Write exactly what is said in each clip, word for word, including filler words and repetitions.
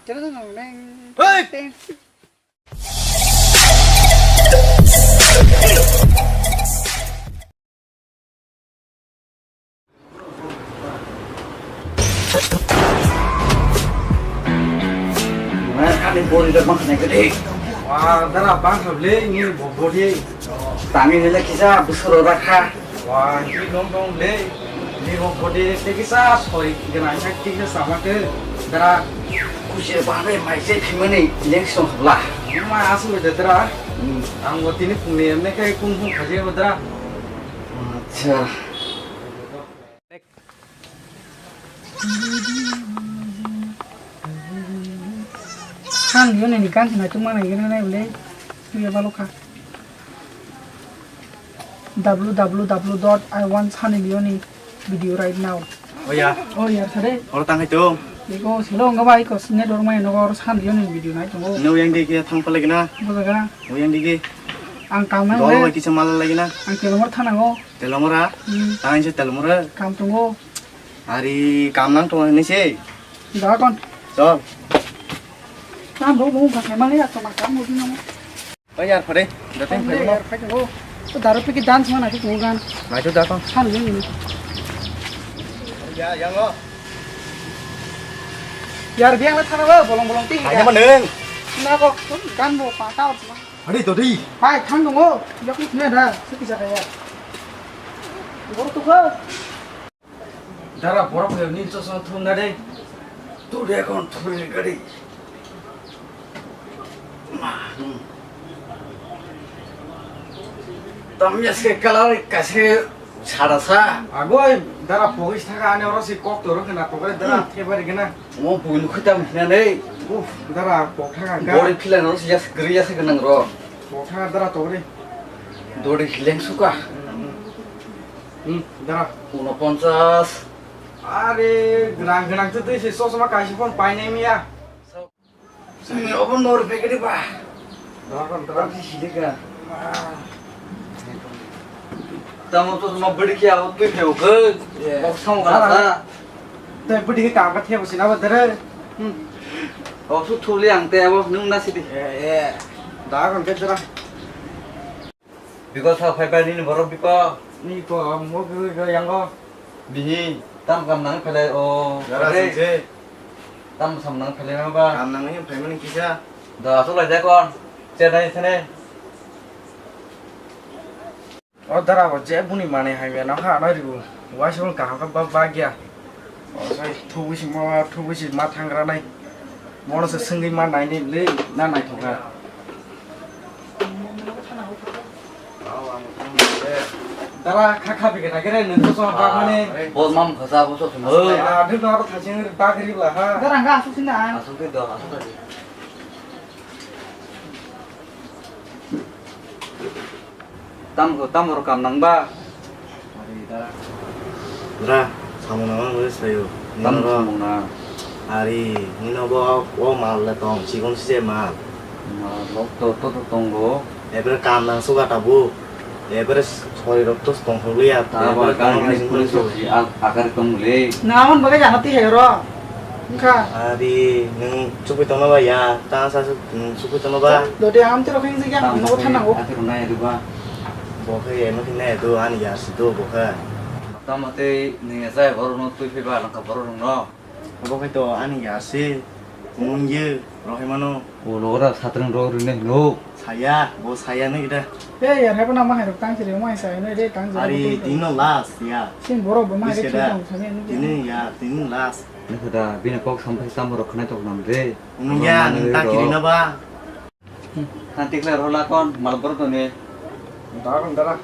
Hey! Ani body da bang khnai gede. Wa, dara bang kha bele, ni bo-, body. Tangi nile kisa busuro rakha. Wa, ni dong dong le, ni bo-, body te kisa soi gana sa kisa sama ke, dara. Kuche bang re mai se phimani next song la. Ma asu de dara. Hmm. Ang bo tini phung ni emne kai kung kung khaje bo dara. Acha. San Leone ni ganthi naitukma nai gana nai bole, tuya balo kha. W W W dot I want Sunny Leone video right now. Oh ya. Oh ya, sare. Oro tang hai tong. Bego selo nga bai ko network mai no oro Sunny Leone video nai tongo. No yang di ke thang pala gina. Bojaga. O yang di ke. Ang kam nang Dolo le. Bai kisa mal lagi na. Ang kelomor thanango. Telomora? Hmm. Tang se telomora? Kam tongo. Ari kam nang tongo hinwi se. Da kon. Chol. Tam bo bo ka kemale ya to ma kam mo dino. Oi yar phare. Da teng phai mo. Yar phai tongo. To daro piki dance mana ki tongo gan. Mai to da kon. Hal ni ni. Ya, yang lo. Yar biang le thana lo bolong bolong ti. Ai ma neng. Na ko gan bo pa ta. Adi to di. Hai, thang tongo. Yakni thina da, se kisa kaya. Bor to kha. Dara borok ni chosma thum na de. Tu de kon thum ni gari. Tam yaske kalar kase. Sara sa. Agoi, dara pogis thaka ani oro si kok toro khna pogre dara Hmm. thebari gena. Mo bui nukhi tam hina nei. Uf, dara pok thaka ga. Bori phila no si jas gri jas gena ro. Pok thaka dara togre. Dori hileng suka. Hmm, dara. Uno ponchas. Are, gnang gnang tu tu si sosma kaisi pon painai miya. Obo nor pekedi ba. Dokan, dokan. Tapi sini ka. Tamo to ma bedi kya o tu pheu ke. Bok sam ka sa. Te bedi ke kam ka the bosina ba dere. O su thuli ang te abo nung na sidi. Eh, eh. Dokan ke dara. Biko sa phai phai nini borok biko. Ni ko mo ke ke yang ko. Bihi tam kam nang phelai o. Dara singse. Tam sam nang phelai ma ba. Kam nang ni phelai mani kisa. Da asu lai ja kon. Che dai sene. O dara bo je buni mane hai me na ha na ribu. Wa se bun kaham ka ba ba gya. O sai thubu si ma thubu si ma thangra nai. Mono se sengwi ma nai ni le na nai thoka. Dara kha kha bikhe nai khe nung to song bak mani. Bo mam khasa bo so sung. Ah, thik dong, aro thaching bak ri bla ha. Dara nga asuk sinda. Asuk thik dong, asuk thik. Tam ko tam ro kam nang ba. Dara, samung nang nang sayo. Tam samung na. Ari, nino bo o mal le tong, sikon sise mal. Mal lok to to to tongo. Ebre kam nang suga tabu. Ebre sori rok to tong tholiya. Ta ba kam ni police si akar tong le. Na mon bagai jana ti hero. Wngkha. Adi, nwng chukui tongma ba ya? Ta sa su, nwng chukui tongma ba? Dodi ang tiro khe wngjakya, nogo thanango. Ati rwnai ri ba? Bo khe eno khe nai do, ani yar si do bo khe. Tamo tei nwng ya jai borok no twi phai ba langkha borok rok no. Bo khe to ani yar si, nwng ye rohai mano. O nogo da satrang rok rinai hino. Saya, bo saya nai da. Hey, yar hai bo nama hai rok tang chiri, mai sai nai de tang jora. Ari, dino last ya. Sin borok bo mai de tong sani. Dino ya, dino last. Nokha da, bini kok sampai sambo rok khnai tok nam re. Nungya, nung ta kiri na ba? Nanti khlai rola kon, mal bor to ne. Dara, dara.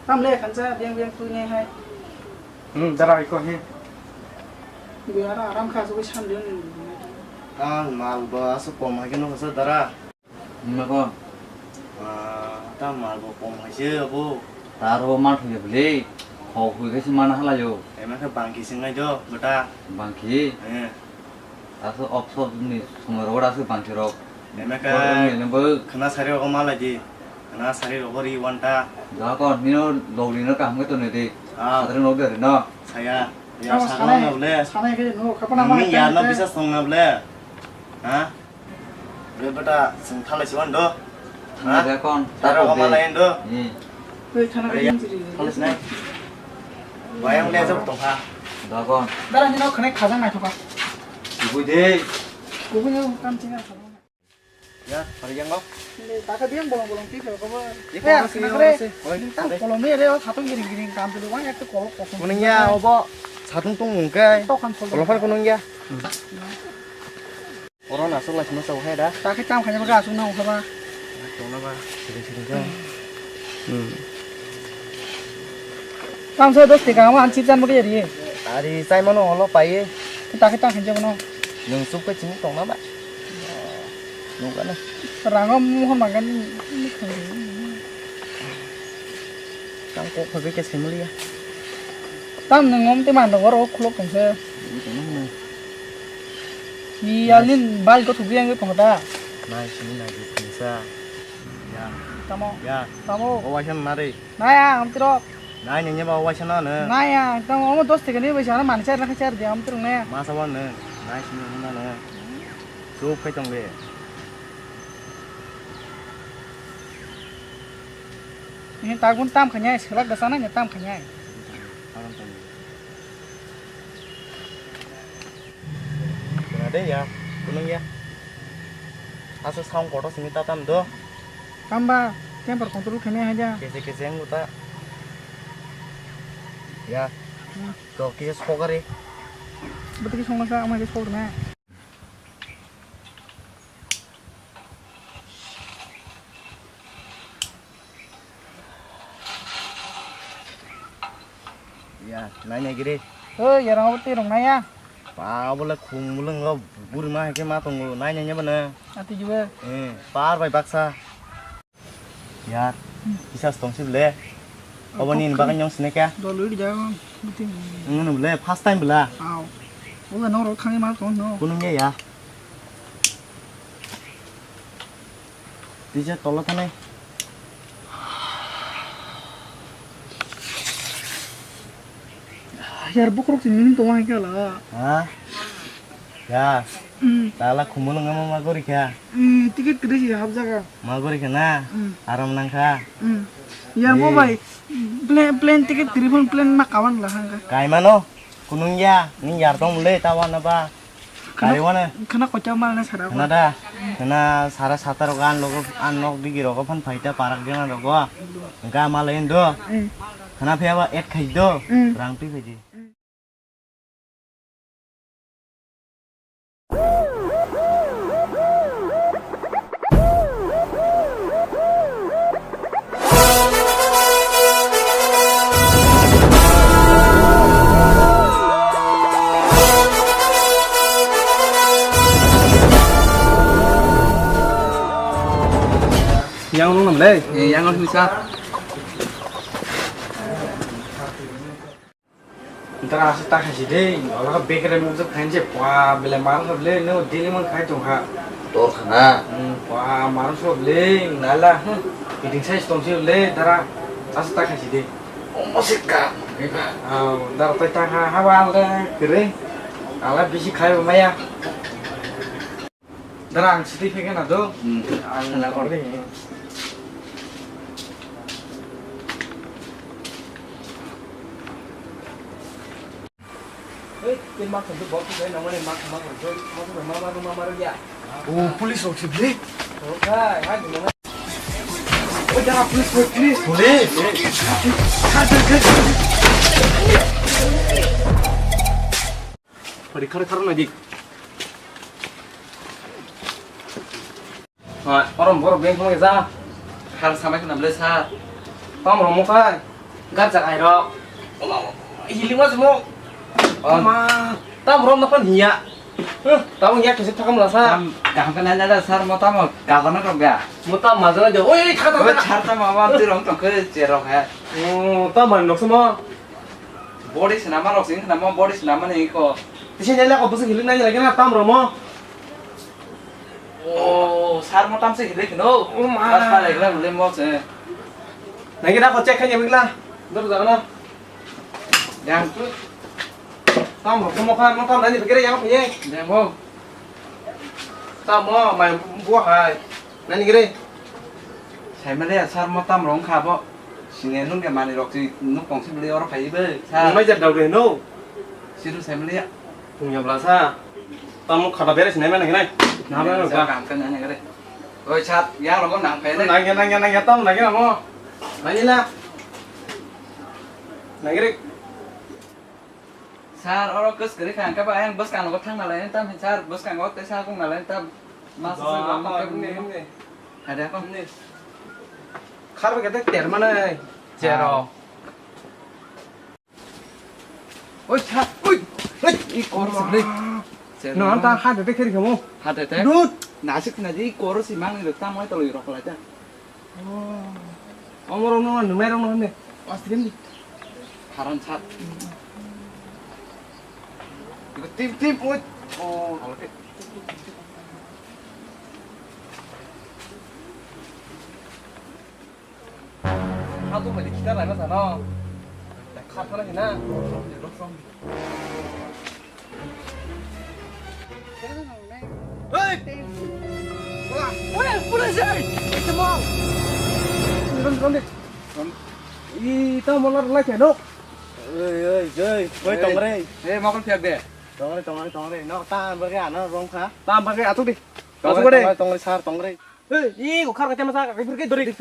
Tam le khansa, biang biang tui ne hai. Hmm, dara iko he. Biara aram kha, so san din. Ang mal ba, so pom hai ke no sa dara. Nako. Ah, ta mal bo kom hai se abo. Taro ma thoi bole. Ho hui ke se mana hala yo. Ema khe bangki singai do, beta. Bangki? Eh. Aso opsor ni sumar ora se bangki rok. Ema khe khana sari rok ma lai di. Na sari rogo ri wanta. Dakon, nino logri no kaham ke to ne de. Ah. Sadre no bere no. Saya. Ya, Tamo sana sanai, na bole. Sanai ke no, kapana Nini mana ya no kai bisa song na bole. Ha? Bre beta, sing thalai si wan do. Ha? Dakon, Tara tako ko de. Mala indo. Hmm. Oi, thana Are kai ya, jiri. Thalai si nai. Bayang le jok tong ha. Dakon. Dara ni no khane khajang nai thoka. Ibu de. Kubu ni kam chinga khajang. Ya, hari yang kau. Ini tak ada yang bolong-bolong tipe apa? Ini Eh, kau sih, kena kau kere. Sih. Oi, Ini tang kere. Kolom ni ada, oh, satung giring-giring kam dulu, wah, itu kolok kosong. Kuning ya, obo. Satung tung mungkai. Tokan kolom. Kolom kan kuning ya. Orang nasuk lah semua tahu ya dah. Tak kita makanya pakai asung nang apa? Tahu apa? Sering-sering kan. Hmm. Tam sa dos tiga ma an chip jan bagwi ari. Ari chai mano olo pai. Ta khe ta khe jabo no. Nung chup khe chini tong na ba? Nung kana. Rango mohon magan ni khang. Tang kok phabe khe semliya. Tam nung om te man dong oro khulok tong se. Ni tong nung. Ni alin bal ko thubi ang tong ta. Nai sini nai di sa. Ya. Tamo. Ya. Tamo. O waisa na re. Naya, amtiro. Nai nanya ba waisa na ne. Naya, tamo omo dos tiga ni bai sana mani char na char dia amtiro naya. Masa ba ne. Nai sini na ne. Chup khai tong le. Ini tagun tam khanya, selak dasana nya tam khanya. Alam tong le. Kena de ya, kunung ya. Asa sound kotor sini tatam do. Tamba, temper control kene haja. Kese kese ang uta. Ya. Hmm. To kese sokari. Betul song masa ama kese sokari na. Ya, nanya giri. Oh, ya rang apa tirong naya? Pa, boleh khumuleng lo, buri ma ke ma tongo, nanya nya bana. Ati juga. Eh, par bai baksa. Yar, Hmm. Kisas tong sih bele. Obo ni Oke. Bagan nyong sini kya? Dolu di jago, betul. Ngono bele, first time bela. Aw. Obo nong rok khangi ma tong no. Kunung ya ya. Tija tolo thane. Yar bukrok sini tong ma kya la. Ha? Ya. Hmm. Tala khumulung ama ma gori kha. Hmm, ticket kiri si hap jaga. Ma gori kha na? Hmm. Aram nang kha. Hmm. Yar mo Ni. Bai. Plane, plane ticket kiri phone plane ma kawan la hang kha. Kai mano? Kunung ya, ni yar tong le ta wana ba. Kari wana. Khana kocha mal na sara. Khana da. Khana sara satar gan logo an nok bigi rogo phan phaita parak jena rogo. Ga mal indo. Hmm. Khana phaya ba et khai do. Hmm. Rang tui khai di. Yang nung nam le? Eh, yang nung sa. Dara asa ta khaisi de, ola bekre mukjak khainse, pua, bele mar kha bele, no daily man khai tong kha. Tor khana. Hmm, pua, mar so bele, nala, hmm, kiting size tong se bele, dara asa ta khaisi de. Omo se ka, eba. Ah, dara tai ta kha, haba ala kere, ala bisi khai maya. Dara ang sitwi phai khe na do. Hmm. Ang na kor de. Hei, ke ma khon do bok ke na mane ma ma khon do ma ma ma ma ma ya. Oh, police rok se ble. Oh, kai, hai, no. Oh, dara police, police, police. Police. Khari khar khar na dik. Ha, orom borok beng thangma ja. Khar samai khna ble sa. Tam rom mo kai. Gajak ai ro. Oma, hiling ma mo. Oh. Oma, tam rom na pan hiya. Huh, tam hiya kese thakam la sa. Tam kaham ka na na sar mo tam gabana rok ga. Mo tam ma jala jo. Oi, tha tha. Oi, tha. Sar tam ma ma ti rom to ke che rok ha. Oh, tam man nok mo. Body sinama rok sing sinama body sinama ni ko. Tisi nyala ko busuk hiling nai lagi na tam romo. Oh, sar mo tamse hile kheno. Oh, ma. Pas pa legla bole mo se. Nagi na ko check khanya bigla. Dor jagana. Yang. Tam mo mo kha mo tam nani bigre yang ye. Demo. Tam mo mai bo hai. Nani gre. Saimale sar mo tam rong kha bo. Sine nung ke mani rok si nuk kong si bole oro phai be. Sar. Mai jat dau re no. Siru saimale. Pungya bla sa. Tamo khata bere sinai mane nai. Na ba ba. Kam kan nai gare. Oi chat, ya rogo nang pe ne. Nang ya nang ya nang ya tam nang ya mo. Nang ya na. Nang gare. Sar oro kus gari khan ka ba yang bus kan go thang na lai tam sar bus kan go te sa kung na lai tam. Mas sa ba ma ka ne ne. Ada ko ne. Khar ba kete ter mana. Zero. Oi, cha, oi, oi, i kor sibli. No, anta ha de kheri kamo. Ha de te. Dut. Nasik na ji kor si mang ni ta moi to lo rok la ta. Omor no no mer no ne. Astrim. Haran chat. Tim tim oi. Oh, oke. Kha tu mali kita lai masa no. Kha thana hina. Hei! Wala, wala, wala, jai! Ito mo! Ron, ron, ron. Ito mo lar lai keno. Oi, oi, jai. Oi, tongre. Hei, mokol piak de. Tongre, tongre, tongre. No, ta bagay ano rong kha. Ta bagay atuk di. Tongre, atuk de. Tongre, tongre, sar, tongre. Hei, i ko khar ka tema sa, ka phir ke dori.